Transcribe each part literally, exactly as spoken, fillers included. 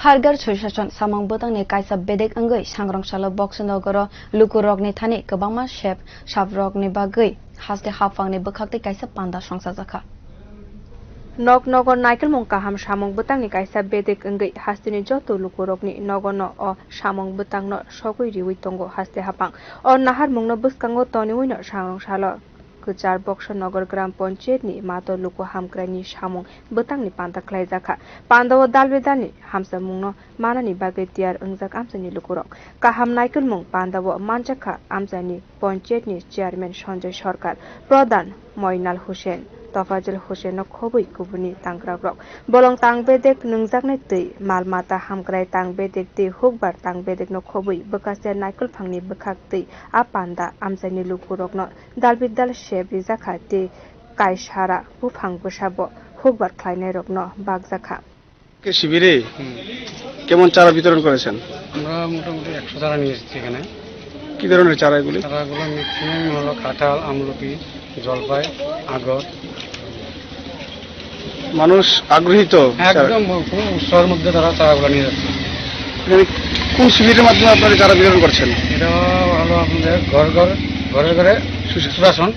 Hargar Sushashan samung bwtangni kaisa bedek wngwi Sangrong salo Boxnogoro lukurokni thani kwbangma sep saprokni bagwi haste haphangni bwkhaktwi kaisa panda songchajakha. Nok nogo naikolmung kaham samung bwtangni kaisa bedek wngwi hasteni joto lukurokni nogono o samung bwtangno sogwi riwi tongo haste haphang. O naharmungno bwskango toniwino Sangrong salo Kwchar Boxnogor Gram Panchayat ni mato luku hamkraini samung bwtangni panda khlaijakha. Pandao dalbidalni hamsamungno manani bagwi tiyar wngjak amchaini lukurok. Kaham naikolmung pandao manjakha amchaini Panchayat ni Chairman Sanjay Sarkar, Pradhan Moinal Hussain, Tofajil Hussain no khobwi kubuni tangkrakrok. Bolong tang bedek nwngjaknai twi, mal mata hamkrai tang bedek twi hukbar tang bedek no khobwi bwkhaste naikolphangni bwkhak twi a panda amchaini lukurokno dalbidal sep rijakha tei kaisara buphang bwsabo hukbar khlainairokno bakjakha. কে শিবিরে হুম। কেমন চারা বিতরণ করেছেন? আমরা মোটামুটি একশো চারা নিয়ে এসেছি এখানে। কি ধরনের চারা এগুলি? চারাগুলো ম্যাক্সিমাম হলো কাঁঠাল, আমলকি, জলপাই, আগর। মানুষ আগ্রহী তো চারা? একদম খুব উৎসাহের মধ্যে তারা চারাগুলো নিয়ে যাচ্ছে। এখানে কোন শিবিরের মাধ্যমে আপনারা চারা বিতরণ করছেন? এটা হলো আপনাদের ঘর ঘর, ঘরে ঘরে সুশাসন। সুশাসন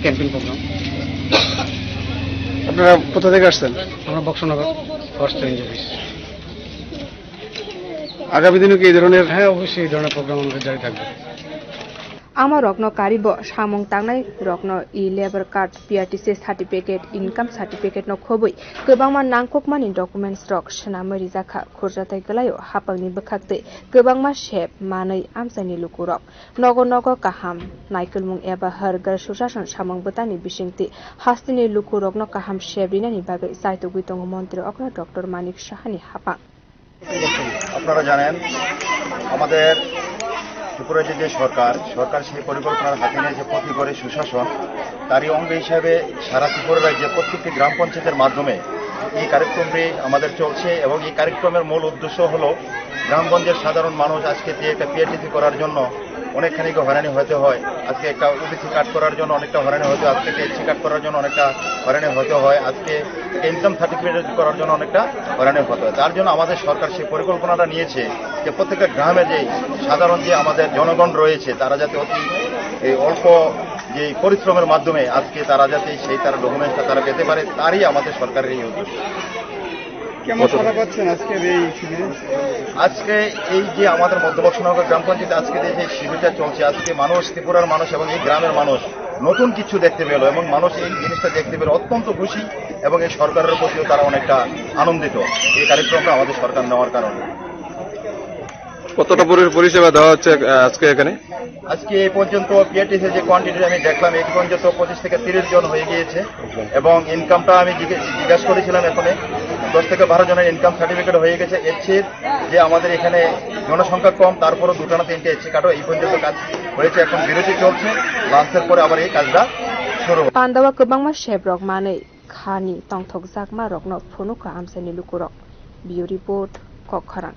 ক্যাম্পেইন প্রোগ্রাম। আপনারা কোথা থেকে আসছেন? আমরা বক্সনগর, ফার্স্ট রেঞ্জ অফিস। আগামী দিনে কি এই ধরনের হ্যাঁ, অবশ্যই এই ধরনের প্রোগ্রাম আমাদের জারি থাকবে। Ama rokno karibo samung tangnai rokno e labour card, P R T C certificate, income certificate no khobwi kwbangma nangkukmani documents rok swnamwi rijakha. Khurjatai kwlaio hapangni bwkhaktwi kwbangma sep manwi amchaini lukurok. Nogo nogo kaham naikolmung eba Har Ghar Sushashan samung bwtangni bisingtwi hasteni lukurokno kaham sep rinani bagwi chaitugwi tongo montri okra Doctor Manik Sahani hapang. আপনারা জানেন, আমাদের ত্রিপুরা রাজ্যের যে সরকার, সরকার সেই পরিকল্পনার হাতে নিয়ে যে প্রতি ঘরে সুশাসন, তারই অঙ্গ হিসাবে সারা ত্রিপুরা রাজ্যে প্রত্যেকটি গ্রাম পঞ্চায়েতের মাধ্যমে এই কার্যক্রমটি আমাদের চলছে এবং এই কার্যক্রমের মূল উদ্দেশ্য হলো গ্রামগঞ্জের সাধারণ মানুষ আজকে যে একটা পিআরটিসি করার জন্য অনেকখানি হয়রানি হতে হয়, আজকে একটা ওবিসি কার্ড করার জন্য অনেকটা হয়রানি হতে হয়, আজকে একটা এসসি কার্ড করার জন্য অনেকটা হয়রানি হতে হয়, আজকে একটা ইনকাম সার্টিফিকেট করার জন্য অনেকটা হয়রানি হতে হয়। তার জন্য আমাদের সরকার সেই পরিকল্পনাটা নিয়েছে যে প্রত্যেকটা গ্রামে যে সাধারণ যে আমাদের জনগণ রয়েছে, তারা যাতে অতি এই অল্প যে পরিশ্রমের মাধ্যমে আজকে তারা যাতে সেই তার ডকুমেন্টসটা তারা পেতে পারে, তারই আমাদের সরকারের এই উদ্দেশ্য। কেমন সাড়া পাচ্ছেন আজকের এই শিবিরে? আজকে এই যে আমাদের মধ্যবর্ষনগর গ্রাম পঞ্চায়েত আজকে যে, যে শিবিরটা চলছে, আজকে মানুষ, ত্রিপুরার মানুষ এবং এই গ্রামের মানুষ নতুন কিছু দেখতে পেল এবং মানুষ এই জিনিসটা দেখতে পেল অত্যন্ত খুশি এবং এই সরকারের প্রতিও তারা অনেকটা আনন্দিত এই কার্যক্রমটা আমাদের সরকার নেওয়ার কারণে। কতটা পরি-, পরিষেবা দেওয়া হচ্ছে, আহ, আজকে এখানে? আজকে এই পর্যন্ত পিআরটিসি যে কোয়ান্টিটি আমি দেখলাম, এই পর্যন্ত পঁচিশ থেকে তিরিশ জন হয়ে গিয়েছে এবং ইনকামটা আমি জিজ্ঞে-, জিজ্ঞাসা করেছিলাম, এখানে দশ থেকে বারো জনের ইনকাম সার্টিফিকেট হয়ে গেছে। এসসির যে আমাদের এখানে জনসংখ্যা কম, তারপরও দুটো না তিনটে এসসি কার্ডও এই পর্যন্ত কাজ হয়েছে, এখন বিরতি চলছে, লাঞ্চের পরে আবার এই কাজটা শুরু হবে। Pandao kwbangma sebrok manwi khani tongthokjakma rokno phunukha amchaini lukurok. Bureau report, Kokkhorang.